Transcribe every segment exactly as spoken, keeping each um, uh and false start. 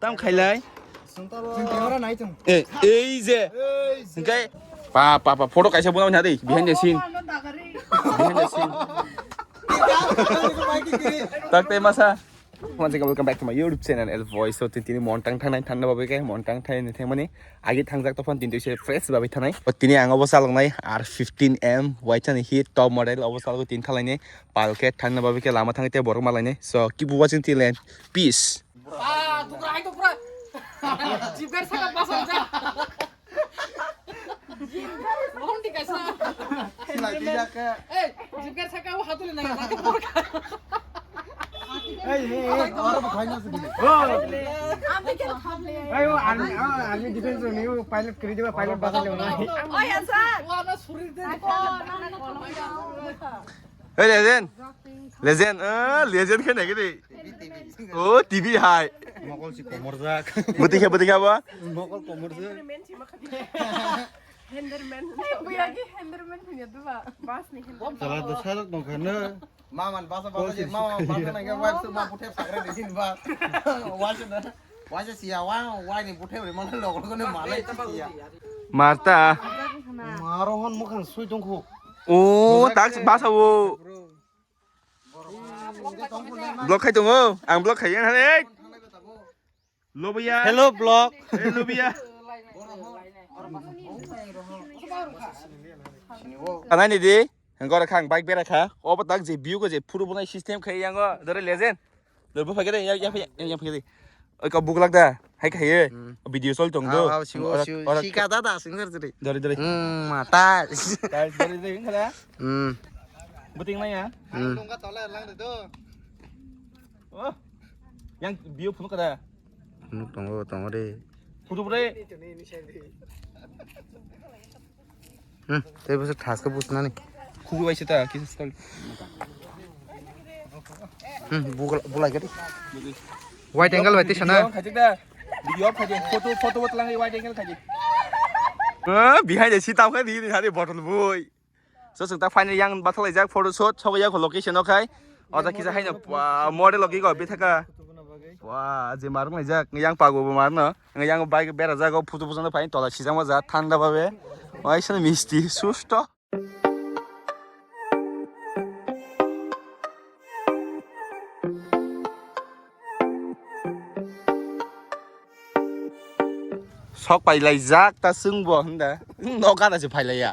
Tam khailai. Chwng camera nai chwng. Eh, ei je. Ei je. Hingkai pa, pa, pa, photo kaisa bona wngkha dei, behind the scene. Behind the scene. Tak tei masa. Once again, welcome back to my YouTube channel, L Voice. So, tini Montang thangnai, thangna babai khe Montang thangnai thangmani. Agi thangjak tophon tini se fresh babai thangnai. O tini ang obo chaloknai R fifteen M, waithani hit top model obo chalok tini thalaini. Palke thangna babai khe lama thangte borok malaini. So, keep watching till end. Peace. Ah, dukra hai dukra. Jibgar saka basal ja. Mohon dikasa. Sila tidak ke. Eh, jibgar saka wa hatuli na. Hey, hey, hey, aur bhai na sidi. Ayo, army, ah, army defense ni, pilot kiri diba, pilot basal le. Oh, yes, sir. Wa na suri de. Hey, legend. Legend, ah, legend khe nai gidi. Oh, T V hai. Mokol si komorjak. Bwtwi khe, bwtwi khe bo? Mokol komorjak. Henderman. Hey, buya ki Henderman punya dua. Bas ni Henderman. Salah dosa dok nongkhana. Mama basa basa je, mama basa nangke wife su ma puthep sakre de din ba. Wife su na. Waisa siya wa, wai ni buthe uri mana logo logo ne malai siya. Marta. Maro hon mukhang sui tongkhu. O, tak basa o. Block khai tongo, ang block khai yang hane. Lobiya. Hello, block. Hello, biya. Anai ni di. Hengkora khang bike bera kha. Obo tak je view ko je phuru bunai system khai yango. Dore legend. Dore bu phagede ya ya ya phagede. Oi ka buklak da. Hai khai. Hmm. Video sol tong do. Ah, ah, siwo, ora, siwo, ora. Sika da da singer jeri. Dore dore. Hmm, mata. Tai dore dore hengkara. Hmm. Buting na ya. Hmm. Lungga tola lang de do. Oh. Yang view phunu kada. Nuk tongo tongo de. Phunu bre. Hmm, tei bwswk thaska busnani. Khugwi bai se ta, kisa style. Hmm, bugla, bugla gadi. Wide angle bai tisa na. Video khai da. Video khai de. Photo, photo bot lang wide angle khai de. Ah, behind the scene tam khai di, di hari bottle boy. So, chwng ta final yang bathalaijak photo shoot, sogwi ya kho location o khai. O ta kisa haino, ah, model logi go bithaka. Wa, je marung laijak, yang pago bo marno. Yang bike bera jago, photo photo no phai, tola sijak ma ja, thanda babe. Waisa misti, susto. Sok pai lai jak ta chwng bo hwnda. Nok gana se phai lai ya.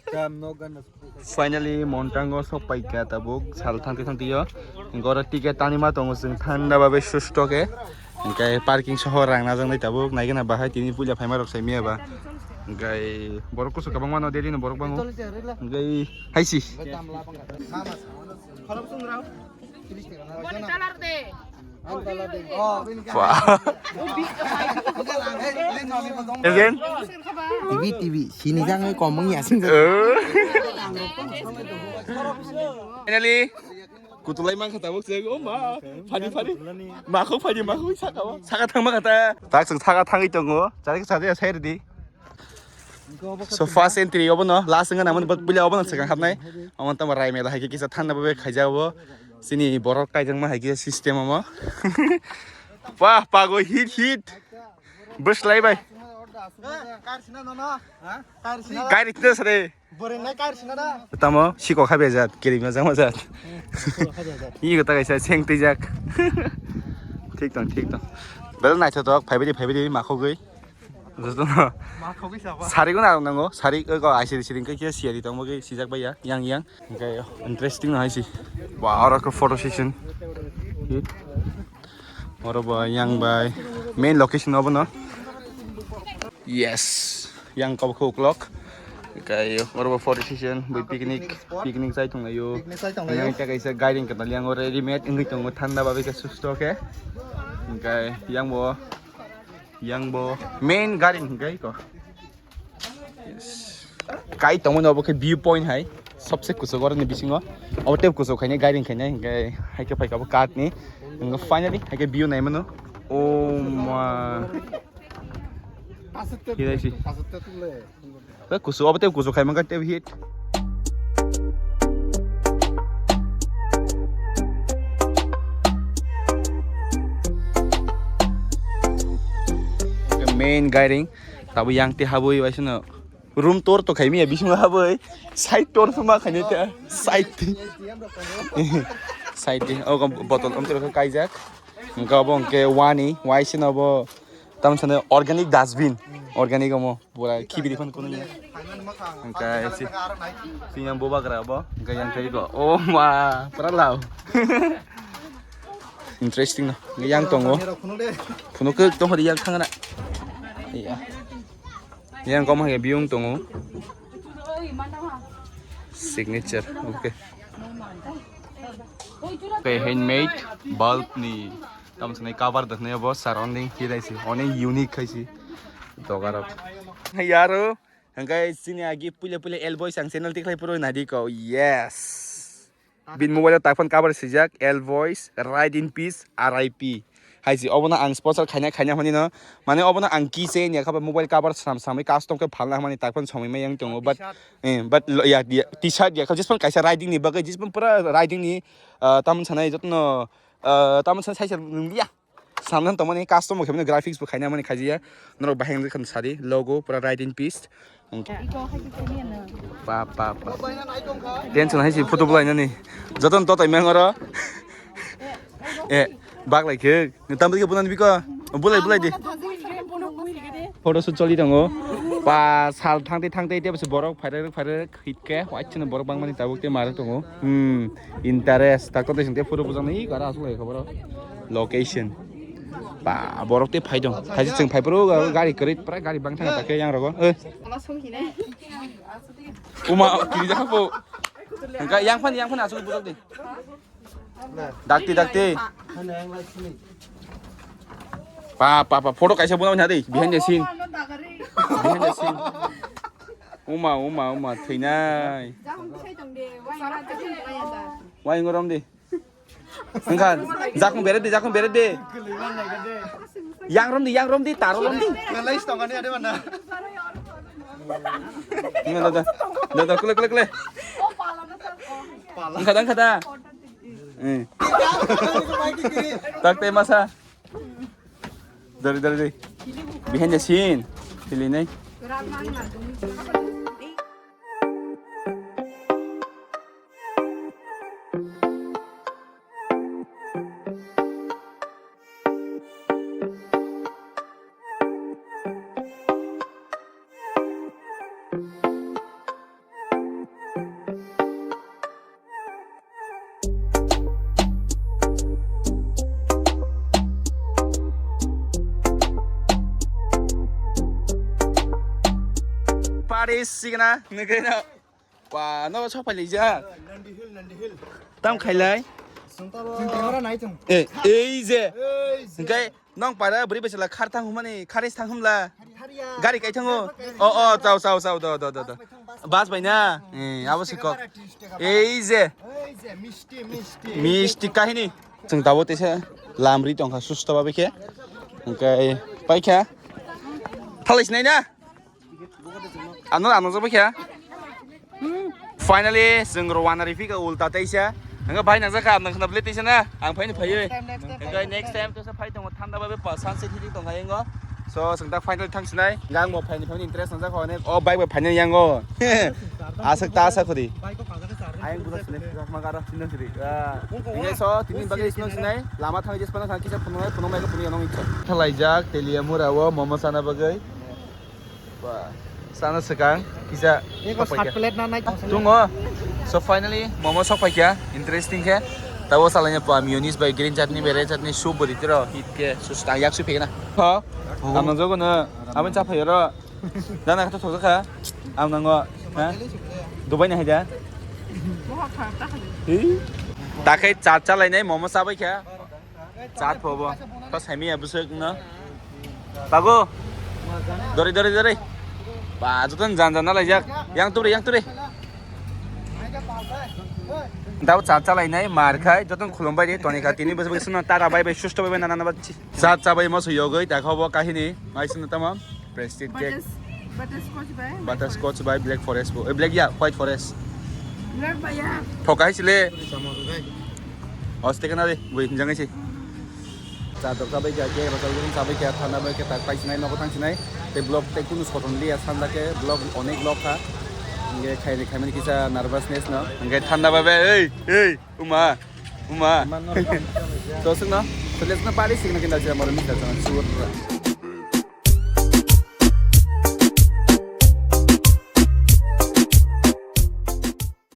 Kam nok gana se phai lai. Finally, Montango sok pai kha tabuk sal thangti thangti yo. Gora ticket tani ma tongo chwng thanda babe susto khe. Hingke parking soho rang najak nai tabuk nai gana bahai tini puila phaima rok sai miya ba. Hingke borok kusu kwbangma no deri no borok bango. Hingke haisi. Boni color de. Wah. Again? T V, T V. Sini jang kom mung ya sing. Eh. Finally, kutulai mang kata bok sih. Oh ma, fadi fadi. Makuk fadi makuk saka. Saka thang ma kata. Tak sing saka thang itu ngo. Cari ke cari ya saya di. So first entry obo no, last wngkha nang mani, but puila obo no swkang hapnai. Omo tamo rai mela hai khe kisa thanda babe khaijak obo. Chini borok kaijakma hai khe system omo. Wah, pago hit hit. Bwslai bai. Kairi tino sare. Tamo siko khabe jat, kiri ma jama jat. Iko ta kaisa seng twijak. Thik tong, thik tong. Bel naithotok, phaibai di, phaibai di, makhogwi. Jotono. Ma khogwi sabo. Sari gana nango, sari ko aisiri siring khe siyari tongmo khe sijak baiya, yang yang. Hingke interesting no haisi. Wa oro khe photo session. Oro bo yang bai main location obo no. Yes. Yang kabo khe uklok. Hingke oro bo photo session, bai picnic, picnic chai tonglaio. Picnic chai tonglaio. Yang ta kaisa gairing kata yang oro ready made wngwi tongo thanda babai khe susto khe. Hingke yang bo Yang bo main gari hingkai ko. Yes. Kai tongmani obo khe view point hai. Sobse kuchuk oroni bisingo. Obo tei kuchuk khainai gari hingkhainai hingkai hai khe phaikha bo card ni. Hingkhe finally hai khe view naimano. Oh ma. Hirai si. Tei kusu, obo tei kusu khai mankha tei hit. Main gairing, tabo yang te habwi waisano room tour to khaimi ya, bisingo habwi side tour phuma khaini te side te. Side te, o bottle om tero kaijak. Hingke obo hingke wani, waisano bo tamsano organic dustbin, organic omo. Pura khibidi phano kuno ya. Hingke ese siyang bubagra bo, hingke yang tei go. Oh ma, pura lao. Interesting no. Yang tongo. Phunuk ke tong hori yang thangna. Iya. Yang kom hage biung tongo. Signature. Okay. Okay, handmade bulb ni. Tam sini cover dakhnai bo surrounding hirai si. Onek unique khai si. Dogarok. Yaro. Hingke sini agi puila puila L Boys ang channel tikhlai puro nadi ko. Yes. Bin mobile o tak phone cover swijak, L Voice, Ride in Peace, R I P. Hai si, obono ang sponsor khaina, khaina hwnwi no. Mane obono ang kise ni yakha mobile cover swnam swnamwi custom khe phalna hwnmani tak phone somoi ma yang tongo. But, eh, but lo, ya, ya, T-shirt ya, just phone kaisa riding ni bagwi, just phone pura riding ni, ah, tamon sanai jotono, ah, tamon sanai sai sai nungya. Samlang tongmani custom bo khaimani graphics bo khaina mani khaijiya. Norok bahai wngwi khan sadi logo pura Ride in Peace. Pa pa pa. Tension hai si photo bulai nani. Joton to tai mengoro. Eh, bak lai khe. Ni tam bigi bunan biko. Bulai bulai di. Photo shoot choli tongo. Pa sal thangte thangte te borok phairek phairek. Hikke, white chini borok bangmani tabuk tei marok tongo. Hmm, interest. Takto tei singte photo bujang ni gara asuk lai khoboro. Location. Ba, borok tei phai dong. Phai chwng phai phuru gari kwrwi, prai gari bang thang takhe yang rogo. Eh. Uma, kiri jakha po. Engka yang phan, yang phan asuk bujak di. Dakti, dakti. Pa, pa, pa, photo kaisa buno na dei, behind the scene. Behind the scene. Uma, uma, uma, thwinai. Wai ngorom di. Engkhan, jakung beret di, jakung beret di. Yang rom di, yang rom di, taro rom di. Ngalai stong ani ade mana. Ini lo da. Da, da, kule, kule, kule. Engkha da, engkha da. Eh. Tak tei masa. Dari, dari, dari. Behind the scene. Sili nai. Paris signa nigena pa no so pali ja. Nandi Hill, Nandi Hill. Tam khailai. Sungta ro. Sungta ro nai chung. Eh, ei je. Ei je. Engkai Nong para bwrwi bai chwla khar thang humani, kharis thang humla. Gari kai thango. O, o, chao, chao, chao, do, do, do, do. Bus bai na? Eh, abo si kok. Ei je. Misti kahini. Chwng tabuk teisa lamri tongkha susto babai khe. Hwnkhe paikha. Thalai sinai na? Ano, ano jabo khe. Finally, chwng rwna rifika ulta teisa. Hwnkhe bhai nangjakha, ang khna bwle teisa na. Ang phaino phaiwi. Hwnkhe next time teisa phai tongo, thanda bai pa sunset hidi tongkha yango. So, chwng ta finally thang sinai. Gang bo phaini phaini interest nangjakha onek. O bike bo phaini yango. Aswk ta asa khudi. Ayang budak sini, ma gara sini sini. Hwnkhe so, tini bagwi sini sinai. Lama thang jis pana thang kisa phunuknai, phunuknai khe phunukya nang icha. Thalaijak, Teliamura o momo sana bagwi. Ba, sana swkang kisa. Eko sokpaikha. Sat plate na nai. Tungo. So finally momo sokpaikha, interesting khe. Tabo salaina pa mayonnaise bai green chutney bai red chutney soup bo ritiro hit khe susta yak sui phikna. Ha? Amang jogo no abin cha phaiyoro. Dana kata thokjakha. Ang nango. Ha? Dubai na haida. Takhai cha cha lainai momo chabaikha. Chat phobo. To semi ya bwswk no. Pago. Dori, dori, dori. Ba, joton jan jan nalaijak. Yang turi, yang turi. Dao chat chalai nai, mar khai, joton khulum bai di, toni kha, tini bwswk bwswk no tara bai bai, susto bai bai, nana nana bai. Chat chabai mo suyogoi, ta khobo kahini, mai sino tamam. Prestige cake. Butters-, butterscotch bai. Butterscotch bai Black Forest bo. Eh, Black ya, White Forest. Black bai ya. Thokai sile. Os teka na de, bui hinjang isi. Cha dok chabai kha, cake rok chabai kha, thanda bai kha, tak pai sinai, nogo thang sinai. Tei vlog tei kunu soton liya, sanda khe vlog onek vlog kha. Hingke khaini khaimani kisa nervousness no. Hingke thanda bai bai, ei, ei, uma, uma. So sung no, so let's no party sing no kinda jira moro misa jana sur.